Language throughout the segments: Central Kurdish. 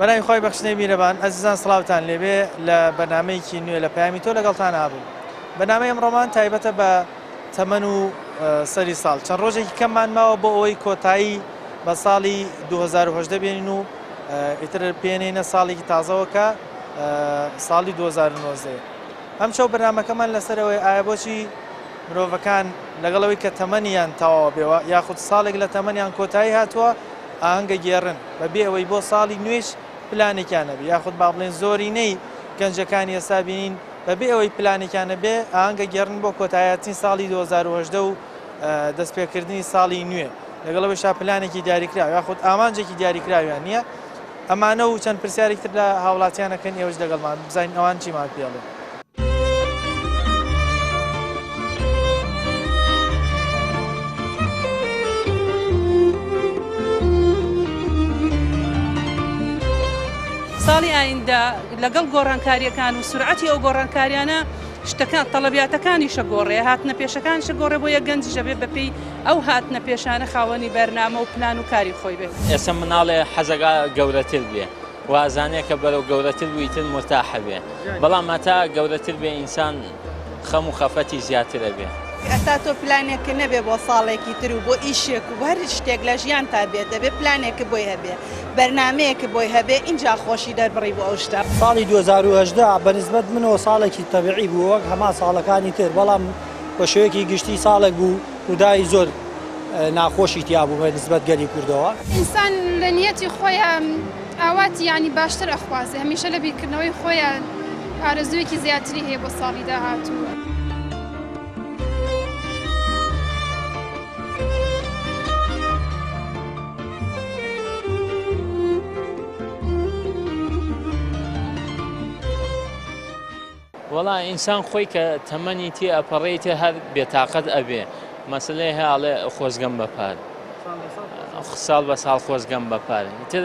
بەناوی خوای بەخشنەی میرەبان ئەزیزان سڵاوتان لێبێ لە بەرنامەیەکی نوێ لە پەیامی تۆ لەگەڵتان ئابووم بەنامەی ئەمڕۆمان تایبەتە بە تەمەن و سەری ساڵ چەند ڕۆژێکی کەممان ماوە بۆ ئەوەی کۆتایی بە ساڵی 2010 بێنین و ئیتر پێنینە ساڵێکی تازەوە کە ساڵی 2019 ئەم شەو بەرنامەکەمان لەسەرەوەی ئایا بۆچی مرۆڤەکان لەگەڵەوەی کە تەمەنیان تەواو بێوە یاخود ساڵێک لە تەمەنیان کۆتایی هاتووە ئاهەنگە گێڕن بەبێ ئەوەی بۆ ساڵی نوێش پلانێکیان هەبێ یاخود با بڵێن زۆرینەی گەنجەکانی ئێستا بینین بەبێ ئەوەی پلانێکیان هەبێ ئاهەنگە گێڕن بۆ کۆتاییهاتنی ساڵی 2018 و دەستپێکردنی ساڵی نوێ لەگەڵ ئەوەیشا پلانێکی دیاریکراو یاخود ئامانجێکی دیاریکراویان نییە ئەمانە و چەند پرسیارێکی تر لە هاوڵاتیان ئەکەن ئێوەش لەگەڵمان بزانین ئەوان چیمان پێڵێن. ساڵی ئایندە لەگەڵ گۆڕانکاریەکان و سرعەتی ئەو گۆڕانکاریانە شتەکان تەڵەبیاتەکانیشە گۆڕێ هاتنە پێشەکانیشە گۆڕێ بۆ یە گەنجیشە بێ بەپێی ئەو هاتنە پێشانە خاوەنی بەرنامە و پلان و کاری خۆی بێت. ئێستا مناڵێ حەزەکا گەورەتر بێ و ئەزانێ کە بەرەو گەورەتر بوو ئیتر مورتاحە بێ بەڵام هەتا گەورەتر بێ ئینسان خەم و خەفەتی زیاتر ئەبێ. ئەتا تۆ پلانێکت نەبێ بۆ ساڵێکی تر و بۆ ئیشێک و بۆ هەر شتێک لە ژیانتا بێت دەبێ پلانێکت بۆی هەبێ بەرنامەیەکت بۆی هەبێ ئینجا خۆشی دەربڕی بۆ ئەو شتە. ساڵی 2018 بە نیسبەت منەوە ساڵێکی تەبیعی بوو وەک هەمان ساڵەکانی تر بەڵام بە شێوەیەکی گشتی ساڵێک بوو ڕووداوی زۆر ناخۆشی تیا بوو بە نیسبەت گەلی کوردەوە. ئینسان لە نیەتی خۆیا ئاواتی یانی باشتر ئەخوازێ هەمیشە لە بیرکردنەوەی خۆیا ئارەزوویەکی زیاتری هەیە بۆ ساڵی داهاتوو. وەڵا ئینسان خۆی کە تەمەنی تێ ئەپەڕێ ئیتر هەر بێتاقەت ئەبێ مەسەلەی هەیە ئەڵێ خۆزگەم بە پار ساڵ بە ساڵ خۆزگەم بە پار ئیتر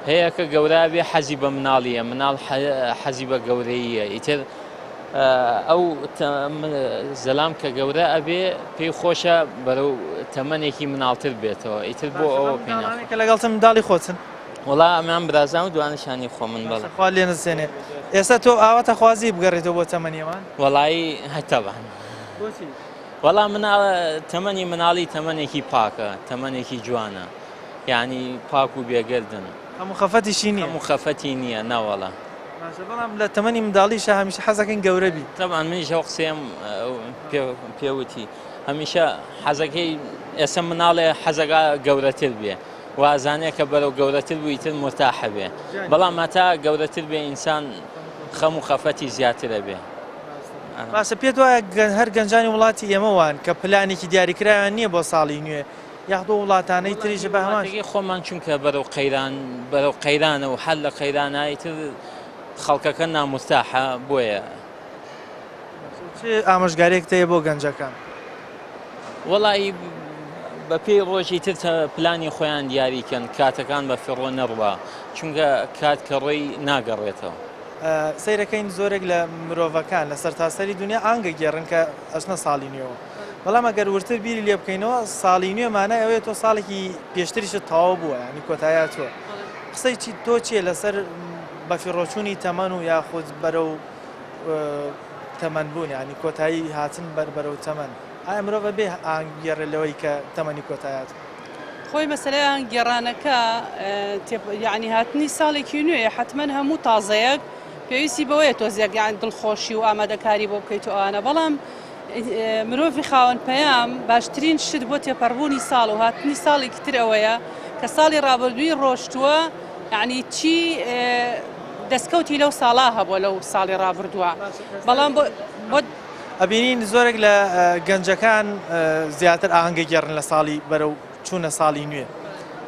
هەیە کە گەورە بێ حەزی بە مناڵیە مناڵ حەزی بە گەورەیە ئیتر ئەو زەلام کە گەورە ئەبێ پێی خۆشە بەرەو تەمەنێکی مناڵتر بێتەوە ئیتر بۆ ئەوە پێ کە لەگەڵتم منداڵی خۆتن وەڵا ئەمان برازام و دوانشانی خۆمن بەڵێ. خوا لێ نەسێنێ ئێستا تۆ ئاواتە خوازی بگەڕێتەوە بۆ تەمەنی ئەوان؟ وەڵایی هەتەبان. بۆچی؟ وەڵا مناڵ تەمەنی مناڵی تەمەنێکی پاکە تەمەنێکی جوانە یعنی پاک و بێگەردن. هەموو خەفەتیشی نییە. هەموو خەفەتی نییە نەوەڵا. باشە بەڵام لە تەمەنی منداڵیشا هەمیشە حەزەکەین گەورە بی. تەبعەن منیش ئەو قسەیەم پێ وتی هەمیشە حەزەکەی ئێستا مناڵێ حەزەکا گەورەتر بێ. وا ئەزانێ کە بەرەو گەورەتر بوو ئیتر مورتاحە بێ بەڵام هەتا گەورەتر بێ ئینسان خەم و خەفەتی زیاتر ئەبێ. باشە پێت وایە هەر گەنجانی وڵاتی ئێمە وان کە پلانێکی دیاریکراویان نییە بۆ ساڵی نوێ یاخود ئەو وڵاتانەی تریش بە هەمان وڵاتەکەی خۆمان چونکە بەرەو قەیران بەرەو قەیرانە و هەر لە قەیرانە ئیتر خەڵکەکە نامورتاحە بۆیە. چ ئامۆژگاریەکت هەیە بۆ گەنجەکان؟ وەڵایی بە پێی ڕۆژی تر پلانی خۆیان دیاری کەن کاتەکان بە فیڕۆ نەڕوا چونکە کات کە ڕۆی ناگەڕێتەوە. سەیرەکەین زۆرێک لە مرۆڤەکان لە سەرتاسەری دونیا ئانگە گێڕن کە ئەچنە ساڵی نوێوە بەڵام ئەگەر وردتر بیری لێ بکەینەوە ساڵی نوێ مانای ئەوەیە تۆ ساڵێکی پێشتریشت تەواو بووە یانی کۆتایی هاتووە قسەی چی تۆ چییە لەسەر بەفیڕۆچوونی تەمەن و یاخود بەرەو تەمەن بوون یانی کۆتایی هاتن بەر بەرەو تەمەن ئایا مرۆڤ ئەبێ ئاهەنگ بگێڕێ لەوەی کە تەمەنی کۆتایی هاتووە؟ خۆی مەسەلەی ئاهەنگ گێڕانەکە یانی هاتنی ساڵێکی نوێیە حەتمەن هەموو تازەیەک پێویستی بەوەیە تۆزێک یان دڵخۆشی و ئامادەکاری بۆ بکەیت و ئەوانە بەڵام مرۆڤی خاوەن پەیام باشترین شت بۆ تێپەڕبوونی ساڵ و هاتنی ساڵێکی تر ئەوەیە کە ساڵی ڕابردووی ڕۆشتووە یعنی چی دەستکەوتی لەو ساڵا هەبووە لەو ساڵی ڕابردووە بەڵام بۆ ئەبینین زۆرێک لە گەنجەکان زیاتر ئاهەنگە گێڕن لە ساڵی بەرەو چوونە ساڵی نوێ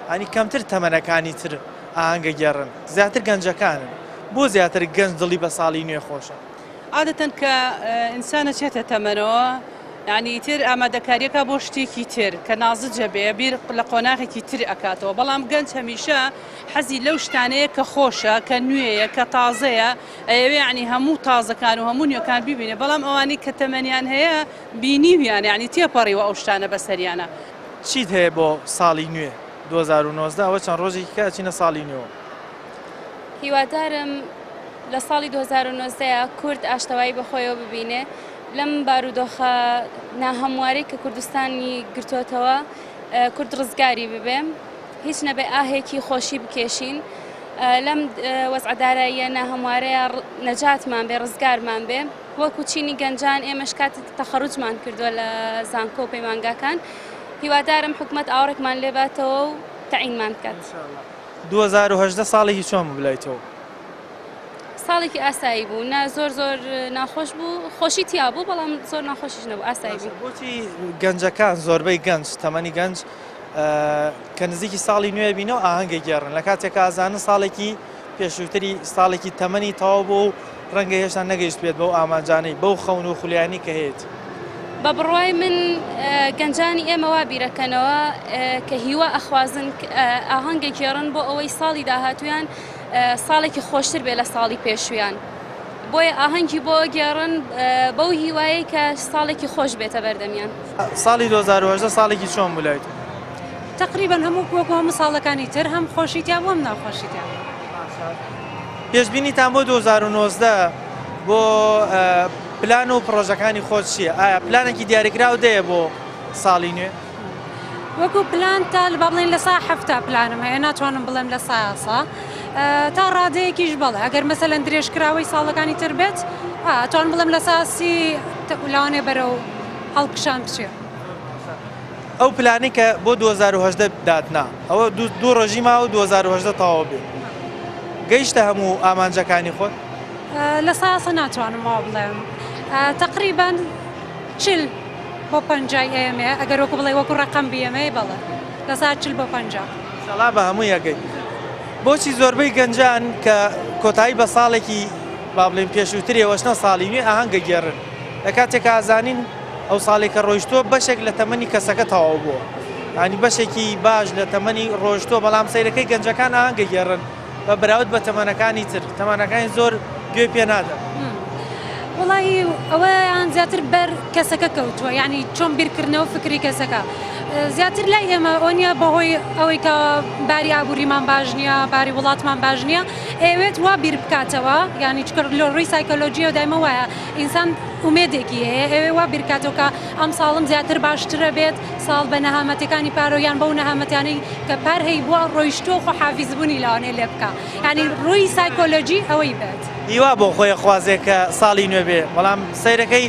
ئەنی کەمتر تەمەنەکانی تر ئاهەنگە گێڕن زیاتر گەنجەکانن بۆ زیاتر گەنج دڵی بە ساڵی نوێ خۆشە؟ عادەتەن کە ئینسان ئەچێتە تەمەنەوە. یانی ئیتر ئامادەکاریەکا بۆ شتێکی تر کە نازجە بێ بیر لە قۆناغێکی تر ئەکاتەوە بەڵام گەنج هەمیشە حەزی لەو شتانەیە کە خۆشە کە نوێیە کە تازەیە ئەیەوێ یانی هەموو تازەکان و هەموو نوێکان ببینێ بەڵام ئەوانەی کە تەمەنیان هەیە بینیویانە یانی تێپەڕیوە ئەو شتانە بەسەریانە. چیت هەیە بۆ ساڵی نوێ 2019 ئەوە چەند ڕۆژێکی کە ئەچینە ساڵی نوێوە؟ هیوادارم لە ساڵی 2019 کورد ئاشتەوایی بەخۆیەوە ببینێ لەم بارودۆخە ناهەموارەی کە کوردستانی گرتۆتەوە کورد ڕزگاری ببێ هیچ نەبێ ئاهێکی خۆشی بکێشین لەم وەزعە داراییە ناهەموارەیە نەجاتمان بێ ڕزگارمان بێ وەکو چینی گەنجان ئێمەش کاتی تەخەروجمان کردووە لە زانکۆ و پەیمانگاکان هیوادارم حکومەت ئاوڕێکمان لێباتەوە و تەعینمان بکات. 2018 ساڵێکی چۆن بوو لای تۆ؟ ساڵێکی ئاسایی بوو نە زۆر زۆر ناخۆش بوو خۆشی تیا بوو بەڵام زۆر ناخۆشیش نەبوو ئاسایی بوو. بۆچی گەنجەکان زۆربەی گەنج تەمەنی گەنج کە نزیکی ساڵی نوێ بینەوە ئاهەنگە گێڕن لە کاتێکا ئەزانن ساڵێکی پێشووتری ساڵێکی تەمەنی تەواو بوو و ڕەنگە هێشتا نەگەیشت بێت بەو ئامانجانەی بەو خەون و خولیانی کە هەیەتی. بە بڕوای من گەنجانی ئێمە وا بیرەکەنەوە کە هیوا ئەخوازن ئاهەنگە گێڕن بۆ ئەوەی ساڵی داهاتوویان ساڵێکی خۆشتر بێ لە ساڵی پێشویان بۆیە ئاهەنگی بۆ گێڕن بەو هیوایەی کە ساڵێکی خۆش بێتە بەردەمیان. ساڵی 2018 ساڵێکی چۆن بوو لای تۆ؟ تەقریبەن هەموو وەکو هەموو ساڵەکانی تر هەم خۆشی تیا بوو هەم ناخۆشی تیا بوو. پێشبینیتان بۆ 2019 بۆ پلان و پڕۆژەکانی خۆت چییە؟ ئایا پلانێکی دیاریکراو دەیە بۆ ساڵی نوێ؟ وەکو پلان تا با بڵێین لە سا 70 پلانم هەیە ناتوانم بڵێم لە سا سا تا ڕادەیەکیش بەڵێ ئەگەر مەسەلەن درێژکراوەی ساڵەکانی تر بێت ئەتوانم بڵێم لە سا سی لەوانەیە بەرەو هەڵکشان بچێ. ئەو پلانەی کە بۆ 2018 داتنا ئەوە دوو ڕۆژی ماوە 2018 تەواو بێ گەیشتە هەموو ئامانجەکانی خۆت؟ لە سا سە ناتوانم وا بڵێم تەقریبەن 40 بۆ پەنجای ئەیەمێ ئەگەر وەکو بڵێ وەکو ڕەقەم بیەمێ بەڵێ لە سا 40 بۆ 50. ئینشەڵا بە هەمووی ئەگەی. بۆچی زۆربەی گەنجان کە کۆتایی بە ساڵێکی با بڵێین پێشووترێ وەشنە ساڵی نوێ ئاهەنگ ئەگێڕن لە کاتێکا ئەزانین ئەو ساڵێک کە ڕۆیشتووە بەشێک لە تەمەنی کەسەکە تەواو بووە ینی بەشێکی باش لە تەمەنی ڕۆیشتووە بەڵام سەیرەکەی گەنجەکان ئاهەنگ ئەگێڕن بە بەراورد بە تەمەنەکانی تر تەمەنەکانی زۆر گوێ پێ نادەن. وەڵاهی ئەوەیان زیاتر بەر کەسەکە کەوتووە یعنی چۆن بیرکردنەوە فکری کەسەکە زیاتر لای ئێمە ئەوە نییە بەهۆی ئەوەی کە باری ئابووریمان باش نییە باری وڵاتمان باش نییە ئەیەوێت وا بیر بکاتەوە یعنی چکە لە ڕووی سایکۆلۆژیەوە دایمە وایە ئینسان ئومێدێکی هەیە ئەوێ وا بیرکاتەوە کە ئەم ساڵم زیاتر باشترە بێت ساڵ بە نەهامەتەکانی پارۆ یان بەو نەهامەتانەی کە پار هەی بووە ڕۆیشتووە خۆ حافیزبوونی لەوانەیە لێ بکا یعنی ڕووی سایکۆلۆژی ئەوەی بێت. هیوا بۆ خۆی ئەخوازێ کە ساڵی نوێ بێ بەڵام سەیرەکەی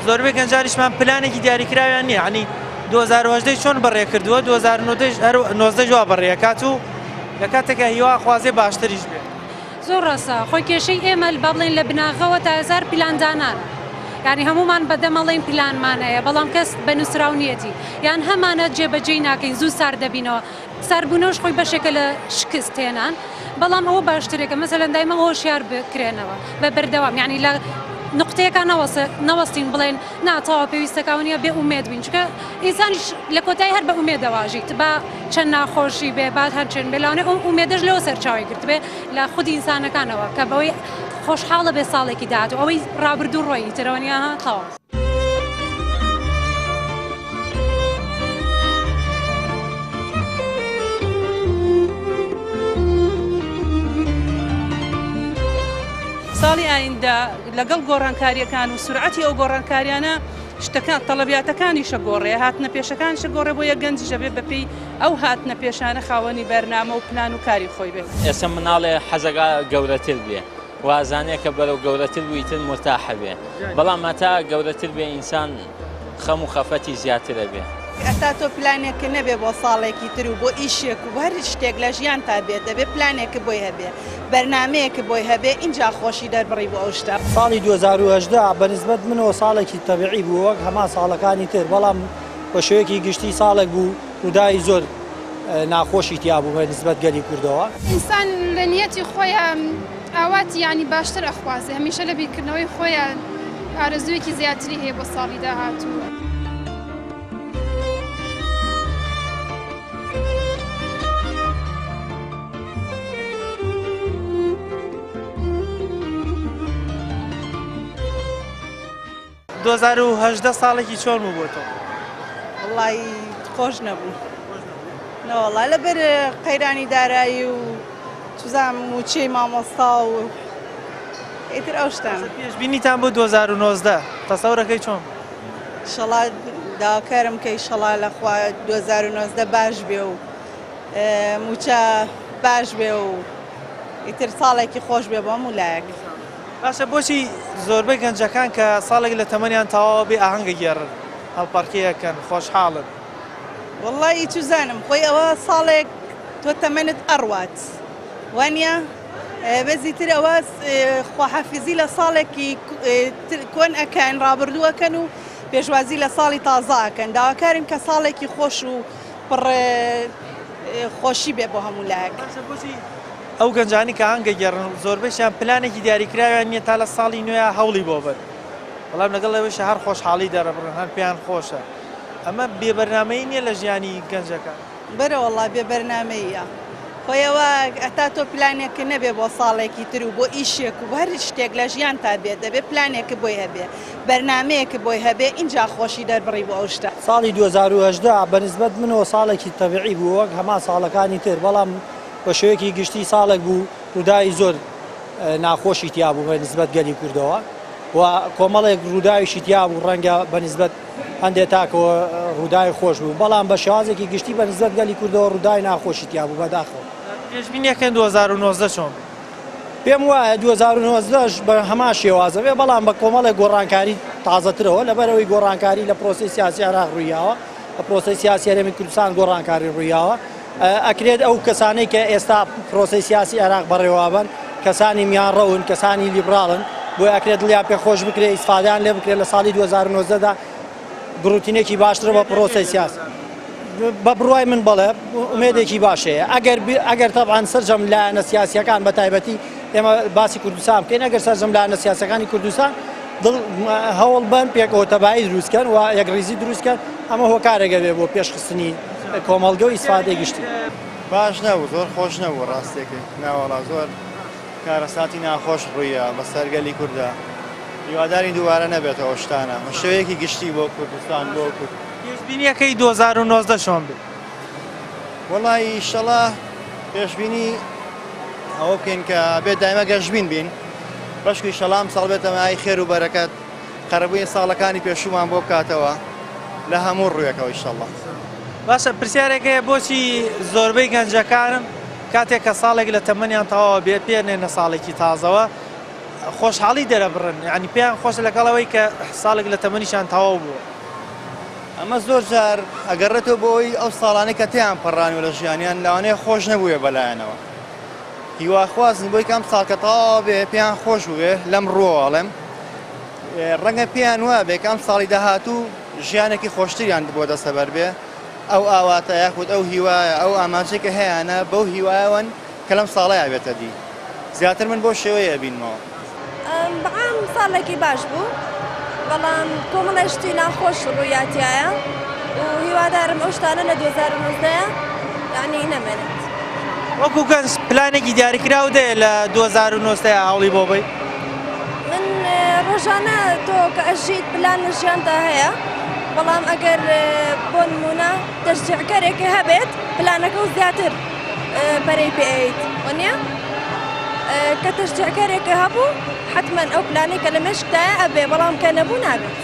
زۆربەی گەنجانیشمان پلانێکی دیاریکراویان نییە یعنی 2018 چۆن بەڕێ کردووە 2019 وا بەڕێ ئەکات و لە کاتێکا هیوا ئەخوازێ باشتریش بێ. زۆر ڕاستە خۆی کێشەی ئێمە با بڵێین لە بناغەوە تا هەزار پیلاندانانە یانی هەموومان بە دەم ئەڵێین پلانمان هەیە بەڵام کەس بە نووسراو نیەتی یان هەمانە جێبەجێی ناکەین زوو سارد دەبینەوە ساردبوونەوەش خۆی بەشێکە لە شکست هێنان بەڵام ئەوە باشترێکە مەسەلەن دایمە هۆشیار بکرێنەوە بە بەردەوام یانی لە نقطەیەکە نەوەستین بڵێن نا تەواو پێویستەکە نیە بێ ئومێد بین چونکە ئینسانیش لە کۆتایی هەر بە ئومێدەوە ئەژیت با چەند ناخۆشی بێ با هەر چەند بێ لەوانەیە ئەو ئومێدەش لەوە سەرچاوەی گرتبێ لە خودی ئینسانەکانەوە کە بەوەی خۆشحاڵە بێ ساڵێکی داهاتوو ئەوەی ڕابردوو ڕۆیی ترەوە نیە ها تەواو. ساڵی ئایندە لەگەڵ گۆڕانکارییەکان و سورعەتی ئەو گۆڕانکاریانە شتەکان تەڵەبیاتەکانیشە گۆڕێ هاتنە پێشەکانیشە گۆڕێ بۆیە گەنجیش ئەبێ بەپێی ئەو هاتنە پێشانە خاوەنی بەرنامە و پلان و کاری خۆی بێت. ئێستا مناڵێ حەزەکا گەورەتر بێ وازانێ کە بەرەو گەورەتر بوو ئیتر مورتاحە بێ بەڵام هەتا گەورەتر بێ ئینسان خەم و خەفەتی زیاترە بێ. هەتا تۆ پلانێکت نەبێ بۆ ساڵێکی تر و بۆ ئیشێک و بۆ هەر شتێک لە ژیانتا بێت دەبێ پلانێکت بۆی هەبێ بەرنامەیەکت بۆی هەبێ ئینجا خۆشی دەربڕی بۆ ئەو شتە. ساڵی 2018 بە نسبەت منەوە ساڵێکی تەبیعی بوو وەک هەمان ساڵەکانی تر بەڵام بە شێوەیەکی گشتی ساڵێک بوو ڕووداوی زۆر ناخۆشی تیا بوو بە نسبەت گەلی کوردەوە. ئینسان لە نیەتی خۆیا ئاواتی یانی باشتر ئەخوازێ هەمیشە لە بیرکردنەوەی خۆیا ئارەزوویەکی زیاتری هەیە بۆ ساڵی داهاتوو. 2018 ساڵێکی چۆن بوو بۆ تۆ؟ وەڵی خۆش نەبوو. نەوەڵا لەبەر قەیرانی دارایی و چوزانم مووچەی مامۆستا و ئیتر ئەو شتانە. پێشبینیتان بۆ 2019 تەسەورەکەی چۆن بوو؟ ئیشەڵا داواکارم کە ئیشەڵا لە خوا 2019 باش بێ و مووچە باش بێ و ئیتر ساڵێکی خۆش بێ بۆ هەموو لایەک. باشە بۆچی زۆربەی گەنجەکان کە ساڵێک لە تەمەنیان تەواوە بێ ئاهەنگ ئەگێڕن، هەڵپەڕکێ ئەکەن، خۆشحاڵن؟ وەڵڵاهی چوزانم خۆی ئەوە ساڵێک تۆ تەمەنت ئەڕوات وانە بەس ئیتر ئەوە خواحافیزی لە ساڵێکی کۆن ئەکەن ڕابردوو ئەکەن و پێشوازی لە ساڵی تازە ئەکەن داواکارین کە ساڵێکی خۆش و پڕ خۆشی بێ بۆ هەموو لایەک. بۆچی ئەو گەنجانی کە ئاهەنگ ئەگێڕن زۆربەیشیان پلانێکی دیاریکراویان نییە تا لە ساڵی نوێیا هەوڵی بۆ بەن بەڵام لەگەڵ ئەوەیشا هەر خۆشحاڵی دەرەبڕن هەر پێیان خۆشە ئەمە بێ بەرنامەیی نییە لە ژیانی گەنجەکان؟ بەرە وەڵا بێ بەرنامەییە خۆی ئەوە هەتا تۆ پلانێکت نەبێ بۆ ساڵێکی تر و بۆ ئیشێک و بۆ هەر شتێک لە ژیانتا بێت دەبێ پلانێکت بۆی هەبێ بەرنامەیەکت بۆی هەبێ ئینجا خۆشی دەربڕی بۆ ئەو شتە. ساڵی 2018 بە نیسبەت منەوە ساڵێکی تەبیعی بوو وەک هەمان ساڵەکانی تر بەڵام بە شێوەیەکی گشتی ساڵێک بوو ڕووداوی زۆر ناخۆشی تیا بوو بە نیسبەت گەلی کوردەوە و کۆمەڵێک ڕووداویشی تیا بوو ڕەنگە بە نیسبەت هەندێک تاکەوە ڕووداوی خۆش بوو بەڵام بە شێوازێکی گشتی بە نیسبەت گەلی کوردەوە ڕووداوی ناخۆشی تیا بوو بەداخەوە. پێشبینیەکەن 2019 چۆن بێت؟ پێم وایە 2019 ش بە هەمان شێوازە بێ بەڵام بە کۆمەڵێک گۆڕانکاری تازەترەوە لەبەرئەوەی گۆڕانکاری لە پرۆسەی سیاسی عێراق ڕوویاوە لە پرۆسەی سیاسی هەرێمی کوردستان گۆڕانکاری ڕوویاوە ئەکرێت ئەو کەسانەی کە ئێستا پرۆسەی سیاسی عێراق بەڕێوەبەن کەسانی میانڕەون کەسانی لیبراڵن بۆیە ئەکرێت دڵیان پێ خۆش بکرێت ئیسفادەیان لێ بکرێت لە ساڵی 2019 دا گڕوتینێکی باشترە بە پرۆسەی سیاسی بە بڕوای من بەڵێ ئومێدێکی باش هەیە ئەگەر ئەگەر تەبعەن سەرجەم لایەنە سیاسیەکان بە تایبەتی ئێمە باسی کوردستان بکەین ئەگەر سەرجەم لایەنە سیاسەکانی کوردستان دڵ هەوڵ بەن پێکەوە تەبایی دروستکەن و یەکڕیزی دروستکەن ئەمە هۆکارێکە بێ بۆ پێشخستنی کۆمەڵگە و ئیسفادەی گشتی. باش نەبوو زۆر خۆش نەبوو ڕاستیەکەی ناوەڵا زۆر کارەساتی ناخۆش ڕوویا بەسەر گەلی کوردا هیوادارین دووبارە نەبێتەوە شتانە بە شێوەیەکی گشتی بۆ کوردستان بۆ کورد. پێشبینیەکەی 2019 چۆن بێ؟ وەڵایی ئیشەڵا پێشبینی ئەوە بکەین کە بێت دایمە گەشبین بین بەشکی ئیشەڵا ئەمساڵ بێتە مایەی خێر و بەرەکەت قەرەبووی ساڵەکانی پێشوومان بۆ بکاتەوە لە هەموو ڕوویەکەوە ئیشەڵا. باشە پرسیارێک هەیە بۆچی زۆربەی گەنجەکان کاتێک کە ساڵێک لە تەمەنیان تەواوە بێت پێ نێنە ساڵێکی تازەوە خۆشحاڵی دەرەبڕن یعنی پێیان خۆشە لەگەڵ ئەوەی کە ساڵێک لە تەمەنیشان تەواو بووە. ئەمە زۆر جار ئەگەڕێتەوە بۆ ئەوەی ئەو ساڵانەی کە تێیان پەڕانوە لە ژیانیان لەوانەیە خۆش نەبووێ بەلایانەوە هیواخوازن بۆی کە ئەم ساڵ کە تەواو بێ پێیان خۆش بووێ لەم ڕووەوە ئەڵێم ڕەنگە پێیان وابێ کە ئەم ساڵی داهاتوو ژیانێکی خۆشتریان بۆ دەستەبەر بێ ئەو ئاواتە یاخود ئەو هیوایە ئەو ئامانجەی کە هەیانە بەو هیوایەوەن کە لەم ساڵەیا بێتە دی زیاتر من بەو شێوەیە ئەبینمەوە. بەعام ساڵێکی باش بوو بەڵام کۆمەڵێ شتی ناخۆش ڕوویا تیایە و هیوادارم ئەو شتانە لە 2019 یعنی نەمێنێت. وەکو گەنج پلانێکی دیاریکراو دەیە لە 2019 هەوڵی بۆ بەی؟ من ڕۆژانە تۆ کە ئەژیت پلان لە ژیاندا هەیە بەڵام ئەگەر بۆ نمونە تەشجیعکەرێک هەبێت پلانەکە و زیاتر پەرەی پێ ئەیت وەنیە؟ کە تەشجیعکەرێک هەبوو حتمما ئەو پلانەی کە لە مێشکدایە ئەبێ بەڵام کە نەبوو نابێت.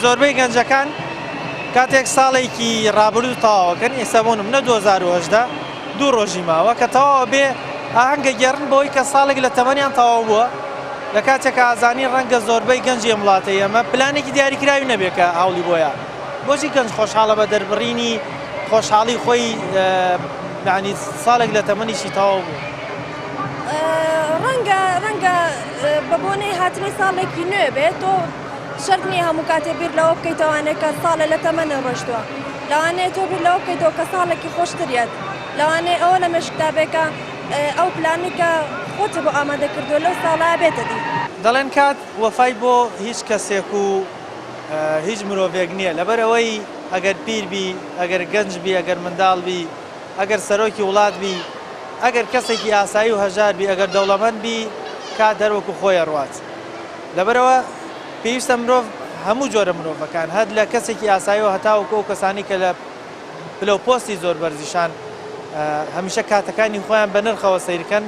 زۆربەی گەنجەکان کاتێک ساڵێکی ڕابردوو تەواوەکەن ئێستا بۆ نمونە 2018 دوو ڕۆژی ماوە کە تەواوە بێ ئاهەنگە گێڕن بەوەی کە ساڵێک لە تەمەنیان تەواو بووە لە کاتێک ئازانی ڕەنگە زۆربەی گەنجی ئەم وڵاتەی ئەمە پلانێکی دیاریکراوی نەبێت کە هەوڵی بۆیە بۆچی گەنج خۆشحاڵە بە دەربڕینی خۆشحاڵی خۆی یعنی ساڵێک لە تەمەنیشی تەواو بوو؟ ڕەنگە ڕەنگە بە بۆنەی هاتنی ساڵێکی نوێ بێت تۆ شەرت نییە هەموو کاتێ بیر لەوە بکەیتەوانێ کە ساڵێ لە تەمەنە ڕۆشتووە لەوانەیە تۆ بیر لەوە بکەیتەوە کە ساڵێکی خۆشتر یەت لەوانەیە ئەوە لە مێشکتا بێ کە ئەو پلانەی کە خۆت بۆ ئامادە کردووە لەو ساڵە بێتە دی. دەڵێن کات وەفای بۆ هیچ کەسێک و هیچ مرۆڤێک نییە لەبەر ئەوەی ئەگەر پیر بی ئەگەر گەنج بی ئەگەر منداڵ بی ئەگەر سەرۆکی وڵات بی ئەگەر کەسێکی ئاسایی و هەژار بی ئەگەر دەوڵەمەند بی کات هەر وەکو خۆی ئەڕوات لەبەرئەوە. پێویستە مرۆڤ هەموو جۆرە مرۆڤەکان هەر لە کەسێکی ئاساییەوە هەتاوەکو ئەو کەسانی کە لە پلە و پۆستی زۆر بەرزیشان هەمیشە کاتەکانی خۆیان بە نرخەوە سەیرکەن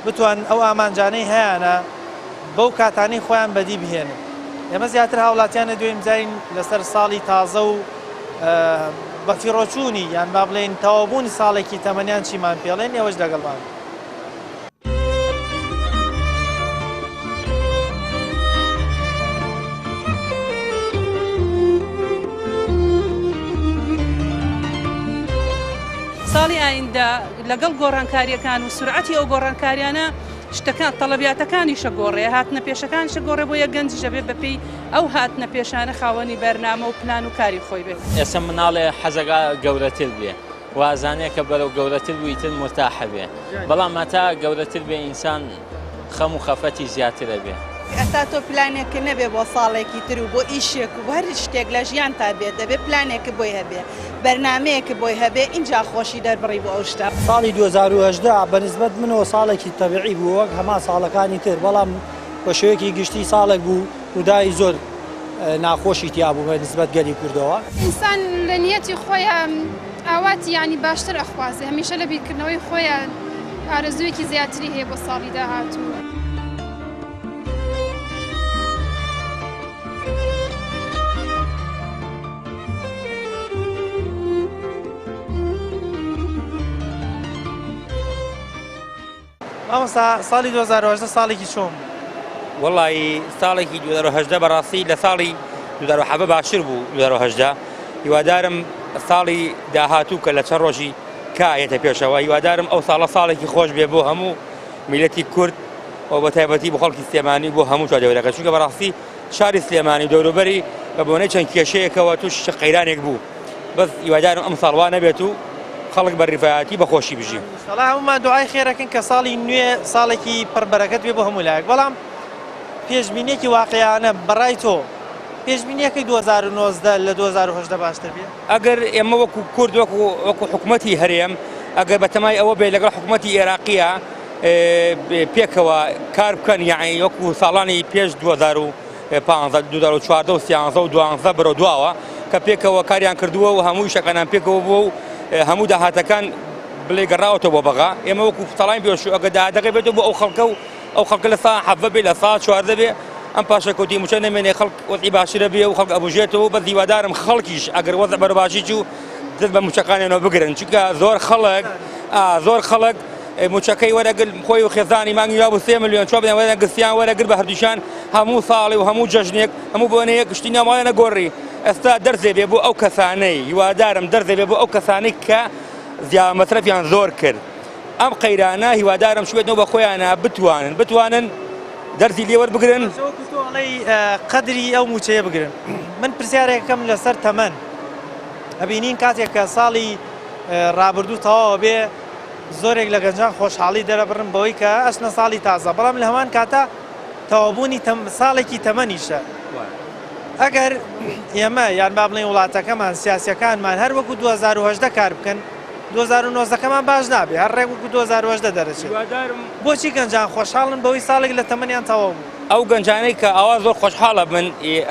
بتوانن ئەو ئامانجانەی هەیانە بەو کاتانەی خۆیان بەدی بهێنن. ئێمە زیاتر هاوڵاتیانە دوێن بزانین لەسەر ساڵی تازە و بەفیڕۆچوونی یان با بڵێین تەواوبوونی ساڵێکی تەمەنیان چیمان پێڵێن ئێوەش لەگەڵمان. ساڵی ئایندە لەگەڵ گۆڕانکاریەکان و سرعەتی ئەو گۆڕانکاریانە شتەکان تەڵەبیاتەکانیشە گۆڕێ هاتنە پێشەکانیشە گۆڕێ بۆیە گەنجیشە بێ بەپێی ئەو هاتنە پێشانە خاوەنی بەرنامە و پلان و کاری خۆی بێت. ئێستا مناڵێ حەزەکا گەورەتر بێ وازانێ کە بەرەو گەورەتر بوو ئیتر مورتاحە بێ بەڵام هەتا گەورەتر بێ ئینسان خەم و خەفەتی زیاترە بێ. ئەتا تۆ پلانێکت نەبێ بۆ ساڵێکی تر و بۆ ئیشێک و بۆ هەر شتێک لە ژیانتا بێت دەبێ پلانێکت بۆی هەبێ بەرنامەیەکت بۆی هەبێ ئینجا خۆشی دەربڕی بۆ ئەو شتە. ساڵی 2018 بە نیسبەت منەوە ساڵێکی تەبیعی بوو وەک هەمان ساڵەکانی تر بەڵام بە شێوەیەکی گشتی ساڵێک بوو ڕووداوی زۆر ناخۆشی تیا بوو بە نیسبەت گەلی کوردەوە. ئینسان لە نیەتی خۆیا ئاواتی یانی باشتر ئەخوازێ هەمیشە لە بیرکردنەوەی خۆیا ئارەزوویەکی زیاتری هەیە بۆ ساڵی داهاتوو. مامۆستا ساڵی 2018 ساڵێکی چۆن بوو؟ وەڵی ساڵێکی 2018 بەڕاستی لە ساڵی 2017 باشتر بوو 2018 هیوادارم ساڵی داهاتوو کە لە چەند ڕۆژی کایەتە پێشەوە هیوادارم ئەو ساڵە ساڵێکی خۆش بێ بۆ هەموو میلەتی کورد و بە تایبەتی بۆ خەڵکی سلێمانی بۆ هەموو چواردەورەکە چونکە بەڕاستی شاری سلێمانی و دەوروبەری بە بۆنەی چەند کێشەیەکەوە تووشی قەیرانێک بوو بەس هیوادارم ئەم ساڵ وا نەبێت و خەڵک بە ریفایەتی بە خۆشی بژی. ئینشاڵا هەموومان دوعای خێرەکەین کە ساڵی نوێ ساڵێکی پڕ بەرەکەت بێ بۆ هەموو لایەک بەڵام پێشبینیەکی واقعیانە بەڕای تۆ پێشبینیەکەی 2019 لە 2018 باشتر بێ؟ ئەگەر ئێمە وەکو کورد وەکو وەکو حکومەتی هەرێم ئەگەر بەتەمای ئەوە بێ لەگەڵ حکومەتی ئێراقیە پێکەوە کار بکەن یعنی وەکو ساڵانی پێش 2015 2014 و 13 و 12 بەرەو دواوە کە پێکەوە کاریان کردووە و هەموو شەکانیان پێکەوە بووە و هەموو داهاتەکان بڵێ گەڕاوەتەوە بۆ بەغا ئێمە وەکو ساڵانی پێشوو ئەگەر داهاتەکە بێتەوە بۆ ئەو خەڵکە و ئەو خەڵکە لە سا حەڤە بێ لە سا 14 بێ ئەم پاشەکەوتی موچە نەمێنێ خەڵک وەزعی باشترە بێ و خەڵک ئەبوژێتەوە بەس هیوادارم خەڵکیش ئەگەر وەزع بەرەو باشی چوو دەست بە موچەکانیانەوە بگرن چونکە زۆر خەڵک زۆر خەڵک موچەکەی وەرەگر خۆی و خێزانی مانگی وابوو سێ ملیۆن چوار ملیۆن وەرەگرتیان وەرەگر بە هەردووشان هەموو ساڵێ و هەموو جەژنێک هەموو بۆنەیەک شتی ناوماڵیان نەگۆڕی ئێستا دەرزێ بێ بۆ ئەو کەسانەی هیوادارم دەرزێ بێ بۆ ئەو کەسانەی کە زیا مەسرەفیان زۆر کرد ئەم قەیرانە هیوادارم چوێتنەوە بە خۆیانە بتوانن بتوانن دەرزی لێ وەربگرن. وەکو تۆ ئەڵێی قەدری ئەو مووچەیە بگرن من پرسیارێکم لەسەر تەمەن ئەبینین کاتێک کە ساڵی ڕابردوو تەواوە بێ زۆرێک لە گەنجان خۆشحاڵی دەرەبڕن بەوەی کە ئەچنە ساڵی تازە بەڵام لە هەمان کاتا تەواوبوونی ساڵێکی تەمەنیشە ئەگەر ئێمە یان با بڵێین وڵاتەکەمان سیاسیەکانمان هەر وەکو 2018 کار بکەن 2019 کەمان باش نابێ هەر ڕێک وەکو 2018 دەرەچێت بۆچی گەنجان خۆشحاڵن بەوەی ساڵێک لە تەمەنیان تەواو بوو؟ ئەو گەنجانەی کە ئاوا زۆر خۆشحاڵە بن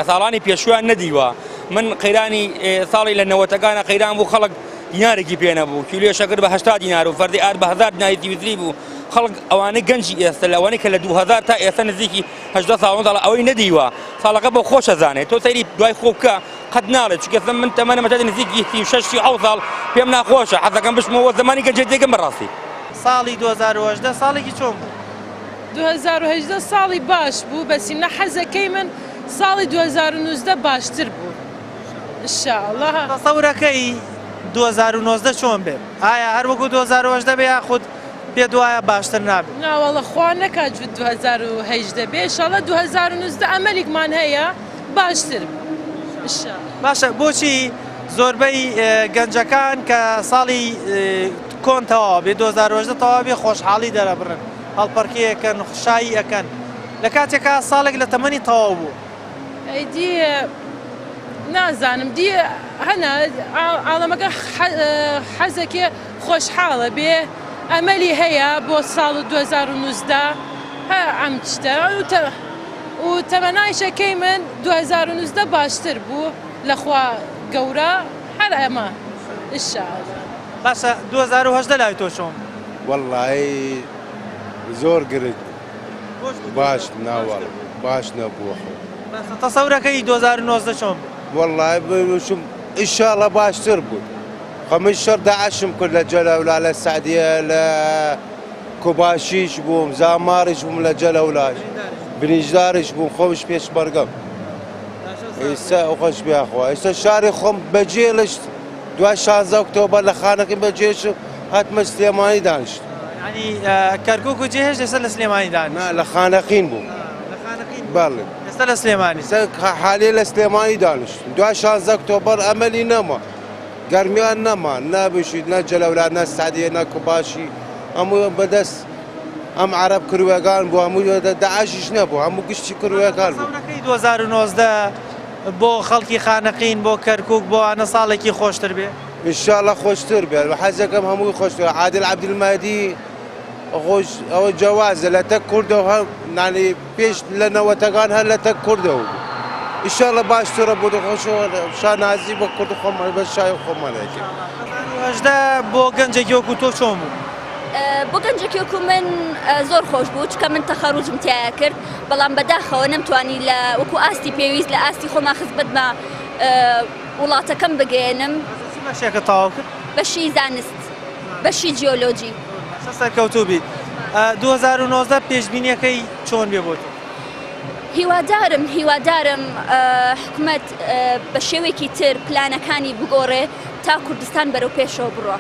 ساڵانی پێشویان نەدیوە من قەیرانی ساڵی لە نەوەتەکانە قەیران بوو خەڵک دینارێکی پێ نەبوو کیلۆ شەکر بە 80 دینار و فەردی ئارد بە 1000 دیناری تیوتری بوو خەڵک ئەوانەی گەنجی ئێستا لەوانەی کە لە 2000 تا ئێستا نزیکی 18 ساڵ ساڵ ئەوەی نەدیوە ساڵەکە بۆ خۆشە زانێت تۆ سەیری دوای خۆ بکە قەت ناڵێت چونکە ئێستا من تەمەنم هەتا نزیکی 36 37 ساڵ پێم ناخۆشە حەزەکەم بچمەوە زەمانی گەنجێتیەکەم بەڕاستی. ساڵی 2018 ساڵێکی چۆن بوو؟ 2018 ساڵی باش بوو بەس ئیمنە حەزەکەی من ساڵی 2019 باشتر بوو ان شاء اللە. تەسەورەکەی 2019 چۆن بێ؟ ئایا هەر وەکو 2018 بێ یاخود پێت وایە باشتر نابێ؟ ناوەڵە خوا نەکا جوت 2018 بێ ئیشەڵا 2019 ئەمەلیکمان هەیە باشتر بێ ان شاء اللە. باشە بۆچی زۆربەی گەنجەکان کە ساڵی کۆن تەواو بێ 2018 تەواو بێ خۆشحاڵی دەرەبڕن هەڵپەڕکێ ئەکەن شایی ئەکەن لە کاتێکا ساڵێک لە تەمەنی تەواو بوو؟ ئەی دی نازانم دی هەنا عاڵەمەکە حەزەکێ خۆشحاڵە بێ ئەمەلی هەیە بۆ ساڵ 2019 هە ئەم شتە. و تەمەنایشەکەی من 2019 باشتر بوو لەخوا گەورە هەر ئەمە ان شاء اللە. باشە 2018 لای تۆ چۆن بوو؟ وەڵایی زۆر گرنگ بوو باش ناوەڵ باش نەبوو خۆ. باشە تەسەورەکەی 2019 چۆن بوو؟ وەڵایی بشم ئیشاڵە باشتر بوو خۆ من شەڕ داعشم کرد لە جەلەولا لە سعدیە لە کوباشیش بووم زاماریش بووم لە جەلەولاش برینداریش بووم خۆمش پێشمەرگەم ئێستا خۆش بێخوا ئێستا شاری خۆم بەجێڵشت دوای 16 ئۆکتۆبەر لە خانەقین بەجێش هاتمە سلێمانی دانیشت ینی کەرکک و جێهێشت ئێستا لە سلێمانی دانیشت نا لە خانەقین بووم بەڵێ ئێستا لە سلێمانی حالی لە سلێمانی دانیشت دوای 16 ئۆکتۆبەر ئەمەلی نەما گەرمیان نەما نابشیت نە جەلەولا نە سعدیە نە کوباشی هەموو بەدەست ئەم عەرەب کروێگان بوو هەموو داعشیش نەبوو هەموو گشتی کروێگان بوو. ساڵەکەی 2019 بۆ خەڵکی خانەقین بۆ کەرکوک بۆ ئەوانە ساڵێکی خۆشتر بێ؟ ان شاء اللە خۆشتر بێت حەزەکەم هەمووی خۆشتر عادل عەبدولمەهدی خۆش ئەوە جەوازە لە تەک کوردەوە هەر نانی پێش لە نەوەتەکان هەر لە تەک کوردەوە بوو ان شاء اللە باشترە بۆ خۆش شانازی بە کورد خۆمان بە شای خۆمان ئەکەین. 2018 بۆ گەنجێکی وەکو تۆ چۆن بوو؟ بۆ گەنجێکی وەکو من زۆر خۆش بوو چونکە من تەخەروجم تیایا کرد بەڵام بەداخەوە نەمتوانی لە وەکو ئاستی پێویست لە ئاستی خۆما خزمەت بە وڵاتەکەم بگەیەنم. چ بەشێکت تەواو کرد؟ بەشی زانست بەشی جیۆلۆجی. باشە سەرکەوتوو بیت. 2019 پێشبینیەکەی چۆن بێ بۆ تۆ؟ هیوادارم هیوادارم حکومەت بە شێوەیەکی تر پلانەکانی بگۆڕێ تا کوردستان بەرەو پێشەوە بڕوا.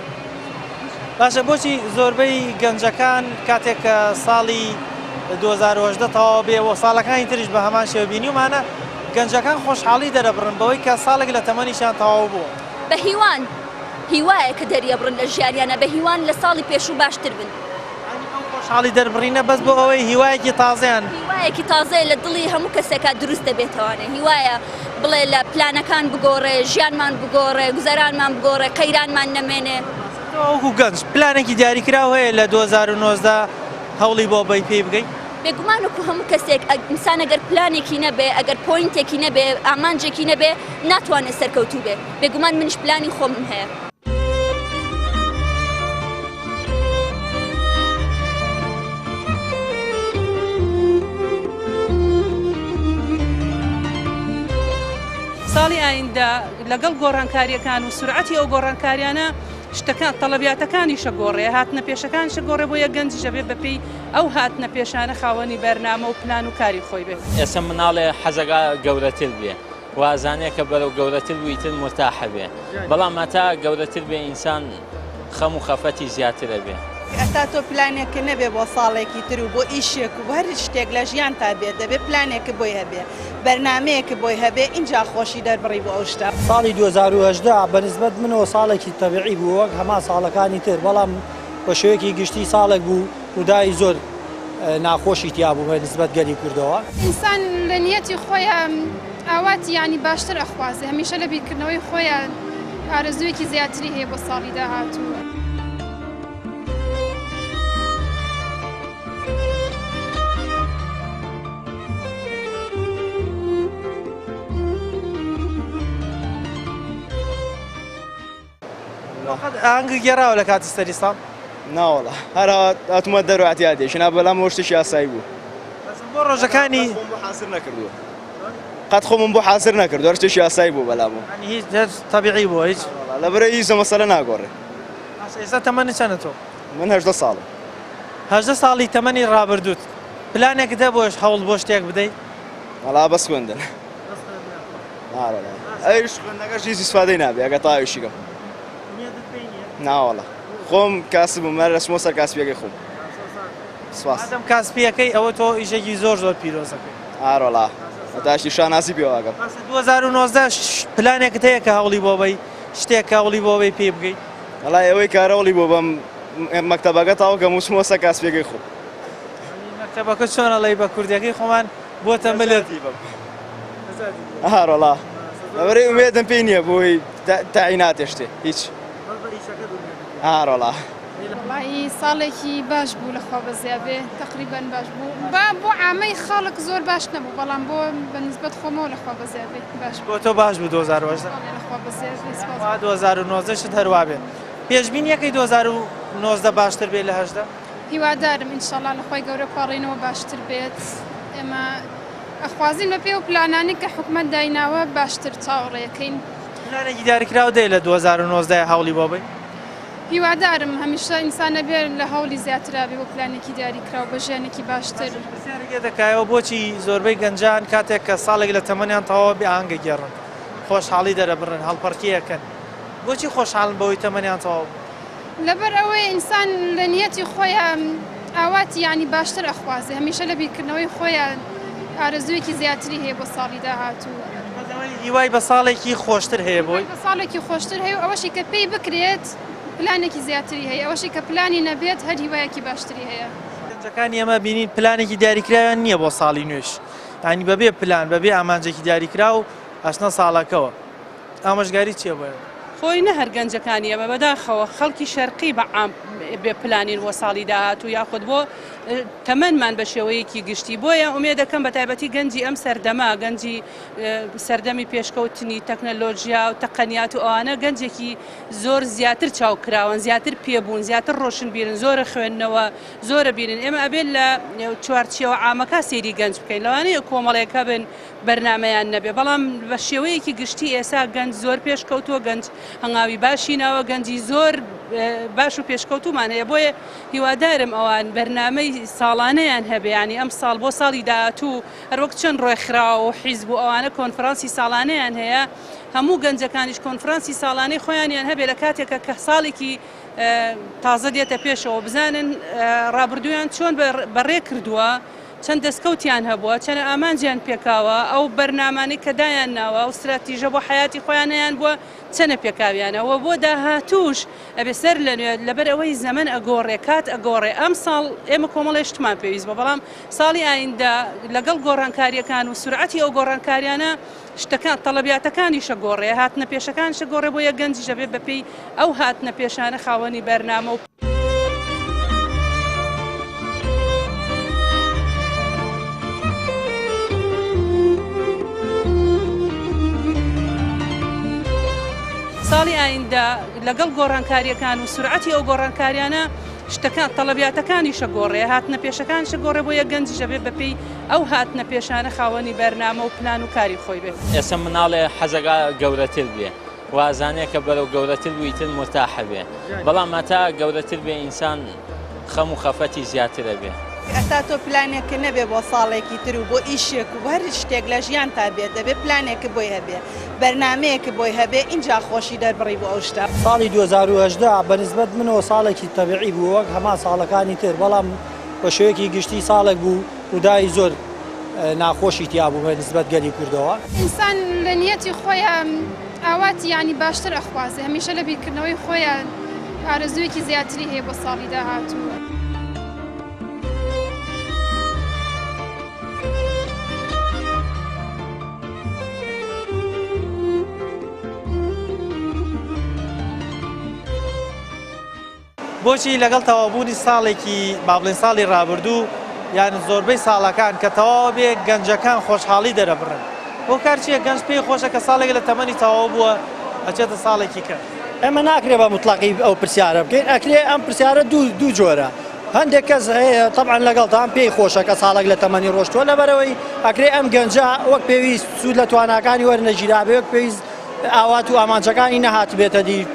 باشە بۆچی زۆربەی گەنجەکان کاتێک کە ساڵی 2018 تەواو بێ و ساڵەکانی تریش بە هەمان شێوە بینیومانە گەنجەکان خۆشحاڵی دەرەبڕن بەوەی کە ساڵێک لە تەمەنیشیان تەواو بووە؟ بە هیوان، هیوایە کە دەریەبڕن لە ژیانیانە، بە هیوان لە ساڵی پێشوو باشتر بن. یانی ئەو خۆشحاڵی دەربڕینە بەس بۆ ئەوەی هیوایەکی تازەیان. هیوایەکی تازەیە لە دڵی هەموو کەسێکا دروست دەبێتەوانێ، هیوایە بڵێ لە پلانەکان بگۆڕێ، ژیانمان بگۆڕێ، گوزەرانمان بگۆڕێ، قەیرانمان نەمێنێ. تۆ وەکو گەنج پلانێکی دیاریکراو هەیە لە 2019 هەوڵی بۆ بەی پێی بگەی؟ بێگومان وەکو هەموو کەسێک ئینسان ئەگەر پلانێکی نەبێ، ئەگەر point ێکی نەبێ، ئامانجێکی نەبێ، ناتوانێ سەرکەوتوو بێ. بێگومان منیش پلانی خۆمم هەیە. ساڵی ئایندە لەگەڵ گۆڕانکاریەکان و سورعەتی ئەو گۆڕانکاریانە شتەکان تەڵەبیاتەکانیشە گۆڕێ هاتنە پێشەکانیشە گۆڕێ بۆیە گەنجیشە بێ بەپێی ئەو هاتنە پێشانە خاوەنی بەرنامە و پلان و کاری خۆی بێت. ئێستا مناڵێ حەزەکا گەورەتر بێ وازانێ کە بەرەو گەورەتر بوو ئیتر مورتاحە بێ بەڵام هەتا گەورەتر بێ ئینسان خەم و خەفەتی زیاترە بێ. ئەتا تۆ پلانێکت نەبێ بۆ ساڵێکی تر و بۆ ئیشێک و بۆ هەر شتێک لە ژیانتا بێت دەبێ پلانێکت بۆی هەبێ بەرنامەیەکت بۆی هەبێ ئینجا خۆشی دەربڕی بۆ ئەو شتە. ساڵی 2018 بە نسبەت منەوە ساڵێکی تەبیعی بوو وەک هەمان ساڵەکانی تر بەڵام بە شێوەیەکی گشتی ساڵێک بوو ڕووداوی زۆر ناخۆشی تیا بوو بە نسبەت گەلی کوردەوە. ئینسان لە نیەتی خۆیا ئاواتی یانی باشتر ئەخوازێ هەمیشە لە بیرکردنەوەی خۆیا ئارەزوویەکی زیاتری هەیە بۆ ساڵی داهاتوو. قەت ئاهەنگت گێڕاوە لە کاتی سەری ساڵ؟ ناوەڵا هەر هاتومە دەرەوە ئەعتیادێکی نا بەلام ئەوە شتێکی ئاسایی بوو. بۆ ڕۆژەکانی خۆم بۆ حازر نەکردووە قەت خۆمم بۆ حازر نەکردووە هەر شتێکی ئاسایی بوو بەلامەوە. یانی هیچ هەر تەبیعی بووە هیچ؟ لەبەرئەوەی هیچ مەسەلە ناگۆڕێ. باشە ئێستا تەمەنت چەنە تۆ؟ من 18 ساڵم. 18 ساڵی تەمەنی ڕابردووت پلانێکت هەبووە هەوڵ بۆ شتێک بدەی؟ وەڵا بەس خوێندن. ئەویش خوێندنەکەش هیچ ئیسفادەی نابێ ئەگەر تەواویشی کەم. ئومێدت پێی نییە؟ ناوەڵا خۆم کاسب بووم هەر ئەچمەوە سەر کاسپیەکەی خۆم. سپاس. مادەم کاسپیەکەی ئەوە تۆ ئیشێکی زۆر زۆر پیرۆزەکەی. ئارۆڵا هەتاشی شانازی پێوە ئەکەم. باشە 2019 پلانێکت هەیە کە هەوڵی بۆ بەی شتێک کە هەوڵی بۆ بەی پێی بگەی؟ وەڵای ئەوەی کە هەوڵی بۆ بەم مەکتەبەکە تەواو کەم و چمەوە سەر کاسپیەکەی خۆم. مەکتەبەکە چۆن ئەڵێی بە کوردیەکەی خۆمان بۆتە ملت. ئارۆڵا لەبەرئەوەی ئومێدم پێی نییە بۆی تەعیناتێ شتێ هیچ. ئارۆڵا. وەڵای. وەڵایی ساڵێکی باش بوو لە خوا بەزیا بێ تەقریبەن باش بوو با بۆ عامەی خەڵک زۆر باش نەبوو بەڵام بۆ بە نیسبەت خۆمەوە لە خوا بەزیا بێ باش بوو. بۆ تۆ باش بوو 2018؟ بەڵێ لە خوا بەزیا بێ سپاس. خوا 2019 شت هەر وا بێ. پێشبینیەکەی 2019 باشتر بێ لە 18؟ هیوادارم ئینشەڵا لە خوای گەورە پاڕێینەوە باشتر بێت ئێمە ئەخوازین بە پێی ئەو پلانانەی کە حکومەت دایناوە باشتر چاوەڕێیەکەین. پلانێکی دیاریکراو دەیە لە 2019 هەوڵی بۆ بەی؟ هیوادارم هەمیشە ئینسان ئەبێ لە هەوڵی زیاترا بێ بۆ پلانێکی دیاریکراو بە ژیانێکی باشتر. پرسیارێک دێتە کایەوە بۆچی زۆربەی گەنجان کاتێک کە ساڵێک لە تەمەنیان تەواوە بێ ئاهەنگ ئەگێڕن خۆشحاڵی دەرەبڕن هەڵپەڕکێ ئەکەن بۆچی خۆشحاڵن بەوەی تەمەنیان تەواو بوو؟ لەبەر ئەوەی ئینسان لە نیەتی خۆیا ئاواتی یانی باشتر ئەخوازێ هەمیشە لە بیرکردنەوەی خۆیا ئارەزوویەکی زیاتری هەیە بۆ ساڵی داهاتوو. هیوای بە ساڵێکی خۆشتر هەیە بۆی؟ هیوای بە ساڵێکی خۆشتر هەیە و ئەوەشی کە پێی بکرێت پلانێکی زیاتری هەیە ئەوەشی کە پلانی نەبێت هەر هیوایەکی باشتری هەیە. گەنجەکانی ئێمە بینین پلانێکی دیاریکراویان نییە بۆ ساڵی نوێش یانی بەبێ پلان بەبێ ئامانجێکی دیاریکراو ئەچنە ساڵەکەوە. ئامۆژگاری چیە بۆیان؟ خۆی نە هەر گەنجەکانی ئێمە بەداخەوە خەڵکی شەرقی بە عام بێ پلانین بۆ ساڵی داهاتوو یاخود بۆ تەمەنمان بە شێوەیەکی گشتی بۆیە ئومێدەکەم بە تایبەتی گەنجی ئەم سەردەمە گەنجی سەردەمی پێشکەوتنی تەکنەلۆژیا و تەقەنیات و ئەوانە گەنجێکی زۆر زیاتر چاوکراون زیاتر پێبوون زیاتر ڕۆشنبیرن زۆرە خوێندنەوە زۆرە بینن ئێمە ئەبێت لە چوارچێوە عامەکە سەیری گەنج بکەین لەوانەیە کۆمەڵێک هەبن بەرنامەیان نەبێ بەڵام بە شێوەیەکی گشتی ئێسا گەنج زۆر پێشکەوتووە گەنج هەنگاوی باشی ناوە گەنجی زۆر باش و پێشکەوتومان هەیە بۆیە هیوادارم ئەوان بەرنامەی ساڵانەیان هەبێ ینی ئەم ساڵ بۆ ساڵی داهاتوو هەروەک چەند ڕێکخراو و حیزب و ئەوانە کۆنفرانسی ساڵانەیان هەیە هەموو گەنجەکانیش کۆنفرانسی ساڵانەی خۆیانیان هەبێ لە کاتێکە کە ساڵێکی تازە دێتە پێشەوە بزانن ڕابردوویان چۆن بەڕێ کردووە چەند دەستکەوتیان هەبووە، چەند ئامانجیان پێکاوە، ئەو بەرنامانەی کە دایان ناوە، ئەو ستراتیژە بۆ حەیاتی خۆیان هەیان بووە چەنە پێکاویانە و بۆ داهاتووش ئەبێ سەر لە نوێ لەبەر ئەوەی زەمەن ئەگۆڕێ کات ئەگۆڕێ ئەم ساڵ ئێمە کۆمەڵێ شتمان پێویست بووە بەڵام ساڵی ئایندە لەگەڵ گۆڕانکارییەکان و سورعەتی ئەو گۆڕانکاریانە شتەکان تەڵەبیاتەکانیش ئەگۆڕێ هاتنە پێشەکانیش ئەگۆڕێ بۆیە گەنجیش ئەبێ بەپێی ئەو هاتنە پێشانە خاوەنی بەرنامە و ساڵی ئایندە لەگەڵ گۆڕانکارییەکان و سورعەتی ئەو گۆڕانکاریانە شتەکان تەڵەبیاتەکانیش ئەگۆڕێ هاتنە پێشەکانیش ئەگۆڕێ بۆیە گەنجیش ئەبێ بەپێی ئەو هاتنە پێشانە خاوەنی بەرنامە و پلان و کاری خۆی بێت. ئێستا مناڵێ حەزەکا گەورەتر بێ وازانێ کە بەرەو گەورەتر بوو ئیتر مورتاحە بێ بەڵام هەتا گەورەتر بێ ئینسان خەم و خەفەتی زیاترە بێ. ئەتا تۆ پلانێکت نەبێ بۆ ساڵێکی تر و بۆ ئیشێک و بۆ هەر شتێک لە ژیانتا بێت دەبێ پلانێکت بۆی هەبێ بەرنامەیەکت بۆی هەبێ ئینجا خۆشی دەربڕی بۆ ئەو شتە. ساڵی 2018 بە نسبەت منەوە ساڵێکی تەبیعی بوو وەک هەمان ساڵەکانی تر بەڵام بە شێوەیەکی گشتی ساڵێک بوو ڕووداوی زۆر ناخۆشی تیا بوو بە نسبەت گەلی کوردەوە. ئینسان لە نیەتی خۆیا ئاواتی یانی باشتر ئەخوازێ هەمیشە لە بیرکردنەوەی خۆیا ئارەزوویەکی زیاتری هەیە بۆ ساڵی داهاتوو. بۆچی لەگەڵ تەواوبوونی ساڵێکی با بڵێین ساڵی ڕابردوو یان زۆربەی ساڵەکان کە تەواو بێ گەنجەکان خۆشحاڵی دەرەبڕن هۆکار چییە گەنج پێی خۆشە کە ساڵێک لە تەمەنی تەواو بووە ئەچێتە ساڵێکی کە. ئێمە ناکرێ بە موتڵەقی ئەو پرسیارە بکەین ئەکرێ ئەم پرسیارە دوو جۆرە هەندێک کەس هەیە تەبعەن لەگەڵتان پێی خۆشە کە ساڵێک لە تەمەنی ڕۆشتووە لەبەرئەوەی ئەکرێ ئەم گەنجە وەک پێویست سوود لە تواناکانی وەرنەگیرابێ وەک پێویست ئاوات و ئامانجەکانی نەهاتبێتە دی،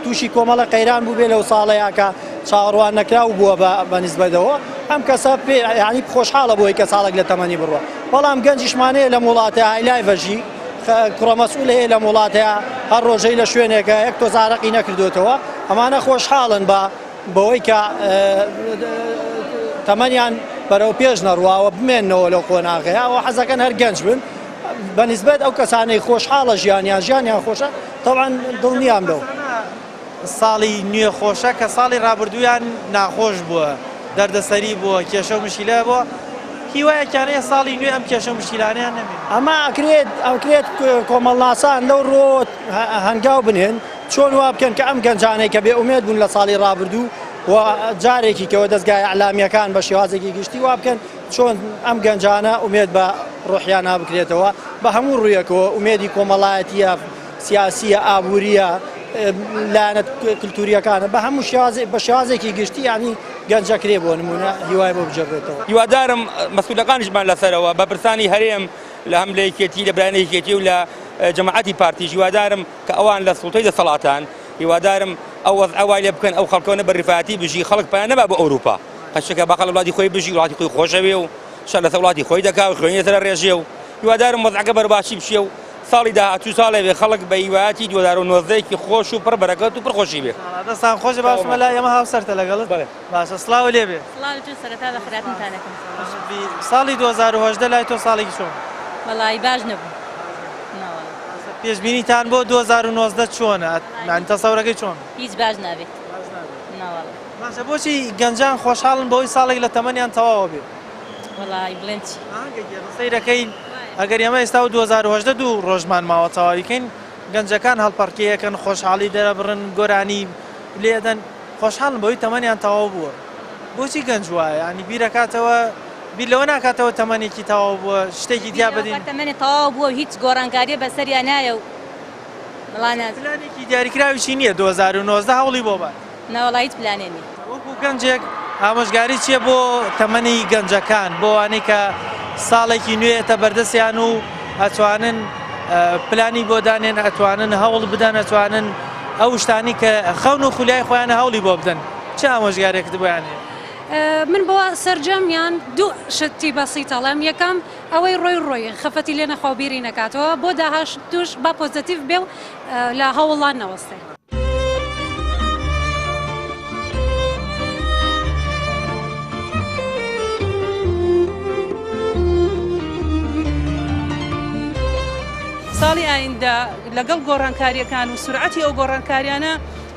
تووشی کۆمەڵە قەیران بووبێ لەو ساڵەیا کە چاوەڕوان نەکراو بووە بە نیسبەتەوە، ئەم کەسە پێ یانی خۆشحاڵە بۆی کە ساڵێک لە تەمەنی بڕوا. بەڵام گەنجیشمان هەیە لەم وڵاتەیا هایلایڤەژی، کوڕە مەسئول هەیە لەم وڵاتەیا هەر ڕۆژەی لە شوێنێکە یەک تۆز ئارەقی نەکردۆتەوە، ئەمانە خۆشحاڵن بە بەوەی کە تەمەنیان بەرەو پێش نەڕواوە بمێننەوە لەو قۆناغەیە و حەزەکەن هەر گەنج بن. بە نیسبەت ئەو کەسانەی خۆشحاڵە ژیانیان ژیانیان خۆشە تەبعەن دڵنیام لەو. ساڵی نوێ خۆشە کە ساڵی ڕابردوویان ناخۆش بووە دەردەسەری بووە کێشە و مشکیلە بووە هیوایەکیان هەیە ساڵی نوێ ئەم کێشە و مشکیلانەیان نەمێنێت. ئەمە ئەکرێت ئەکرێت کۆمەڵناسان لەو ڕووەوە هەنگاو بنێن چۆن وا بکەن کە ئەم گەنجانەی کە بێ ئومێد بوون لە ساڵی ڕابردوو و جارێکی کەوە دەزگا ئیعلامییەکان بە شێوازێکی گشتی وا بکەن چۆن ئەم گەنجانە ئومێد بە ڕۆحیانا بکرێتەوە بە هەموو ڕوویەکەوە ئومێدی کۆمەڵایەتیە سیاسیە ئابووریە لایەنە کلتوریەکانە بە هەموو شێوازێک بە شێوازێکی گشتی یعنی گەنجەکرێ بۆ نمونە هیوای بۆ بجێڕێتەوە. هیوادارم مەسولەکانیشمان لەسەرەوە بەپرسانی هەرێم لە هەم لە یەکێتی لە برایانی یەکێتی و لە جەماعەتی پارتیش هیوادارم کە ئەوان لە سوڵتەی دەسەڵاتان هیوادارم ئەو وەزعە وای لێ بکەن ئەو خەڵکەوە نە بە ڕیفایەتی بژی خەڵک پەنا نەبا بۆ ئەوروپا قەشەکە با خەڵک وڵاتی خۆی بژی وڵاتی خۆی خۆشەوێ و شەر لەسەر وڵاتی خۆی دەکا و خوێنی لەسەر ڕێژێ و هیوادارم وەزعەکە بەرباشی بچێ و ساڵی داهاتوو ساڵێ بێ خەڵک بە هیوایەتی 2019 ێکی خۆش و پڕ بەرەکەت و پڕ خۆشی بێ. دەستان خۆش باشە مەلا ئێمە هاوسەرتە لەگەڵت باشە سڵاو لێ بێ. سڵاو لە تۆ سەرەتا بەخێرهاتنتان ئەکەم. ساڵی 2018 لای تۆ ساڵێکی چۆن بوو؟ وەڵایی باش نەبوو نەوەڵا. پێشبینیتان بۆ 2019 چۆنە؟ یانی تەسەورەکەی چۆن؟ هیچ باش نابێت. نەوەڵا. باشە بۆچی گەنجان خۆشحاڵن بەوەی ساڵێک لە تەمەنیان تەواوە بێ؟ وەڵایی بڵێن چی؟ سەیرەکەین ئەگەر ئێمە ئێستا و 2018 دوو ڕۆژمان ماوە تەواوی کەین گەنجەکان هەڵپەڕکێیەکەن خۆشحاڵی دەرەبڕن گۆرانی لێدەن خۆشحاڵن بەوەی تەمەنیان تەواو بووە بۆچی گەنج وایە ینی بیرەکاتەوە بیر لەوە ناکاتەوە تەمەنێکی تەواو بووە شتێکی تیا بەدی تەمەنی تەواو بووە و هیچ گۆڕانکاریە بەسەریا نایە و وەڵا نازانم. پلانێکی دیاریکراویشی نییە 2019 هەوڵی بۆ بات. نەوەڵا هیچ پلانێ نییە. وەکو گەنجێک ئامۆژگاری چییە بۆ تەمەنی گەنجەکان بۆ ئەوانەی کە ساڵێکی نوێیەتە بەردەستیان و ئەتوانن پلانی بۆ دانێن ئەتوانن هەوڵ بدەن ئەتوانن ئەو شتانی کە خەون و خولیای خۆیانە هەوڵی بۆ بدەن چ ئامۆژگارێکت بۆیان هەیە؟ من بۆ سەرجەمیان دوو شتی بەسیت ئەڵێم یەکەم ئەوەی ڕۆی ڕۆی خەفەتی لێ نەخوا و بیری نەکاتەوە بۆ داهاتووش با پۆزەتیڤ بێ و لە هەوڵان نەوەستێ. ساڵی ئایندە لەگەڵ گۆڕانکاریەکان و سرعەتی ئەو گۆڕانکاریانە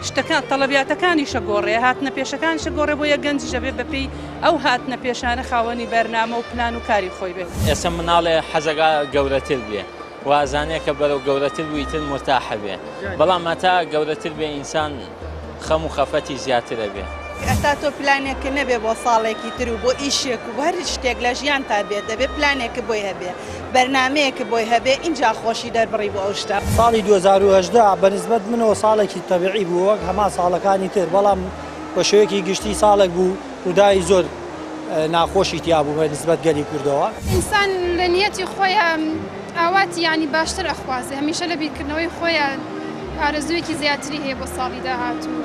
شتەکان تەڵەبیاتەکانیشە گۆڕێ هاتنە پێشەکانیشە گۆڕێ بۆ یە گەنجیشە بێ بەپێی ئەو هاتنە پێشانە خاوەنی بەرنامە و پلان و کاری خۆی بێت. ئێستا مناڵێ حەزەکا گەورەتر بێ و ئەزانێ کە بەرەو گەورەتر بوو ئیتر مورتاحە بێ بەڵام هەتا گەورەتر بێ ئینسان خەم و خەفەتی زیاترە بێ. ئەتا تۆ پلانێکت نەبێ بۆ ساڵێکی تر و بۆ ئیشێک و بۆ هەر شتێک لە ژیانتا بێت دەبێ پلانێکت بۆی هەبێ بەرنامەیەکت بۆی هەبێ ئینجا خۆشی دەربڕی بۆ ئەو شتە. ساڵی 2018 بە نسبەت منەوە ساڵێکی تەبیعی بوو وەک هەمان ساڵەکانی تر بەڵام بە شێوەیەکی گشتی ساڵێک بوو ڕووداوی زۆر ناخۆشی تیا بوو بە نسبەت گەلی کوردەوە. ئینسان لە نیەتی خۆیا ئاواتی یانی باشتر ئەخوازێ هەمیشە لە بیرکردنەوەی خۆیا ئارەزوویەکی زیاتری هەیە بۆ ساڵی داهاتوو.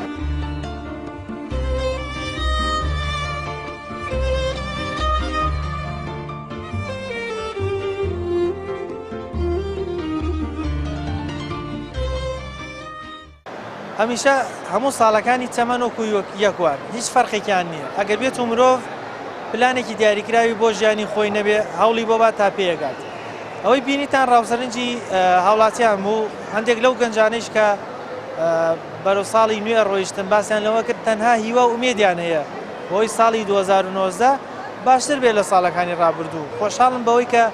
هەمیشە هەموو ساڵەکانی تەمەن وەکو یەک وان هیچ فەرقێکیان نییە ئەگەر بێت و مرۆڤ پلانێکی دیاریکراوی بۆ ژیانی خۆی نەبێ هەوڵی بۆ با تا پێگات ئەوەی بینیتان ڕاوسەرنجی هاوڵاتیان بوو هەندێک لەو گەنجانەیش کە بەرەو ساڵی نوێ ڕۆیشتن باسیان لەوە کرد تەنها هیوا و ئومێدیان هەیە بۆی ساڵی 2019 باشتر بێت لە ساڵەکانی ڕابردوو خۆشحاڵم بەوەی کە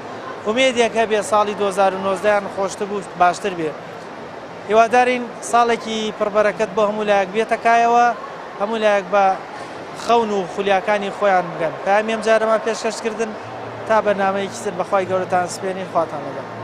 ئومێدێک هەبێ ساڵی 2019 یان خۆشتر بوو باشتر بێ هیوادارین ساڵێکی پڕ بەرەکەت بۆ هەموو لایەک بێتە کایەوە، هەموو لایەک بە خەون و خولیاکانی خۆیان بگەن. پەیامی ئەمجارەمان پێشکەش کردن، تا بەرنامەیەکی تر بەخوای گەورەتان سپێنین، خواتان لەگەڵ.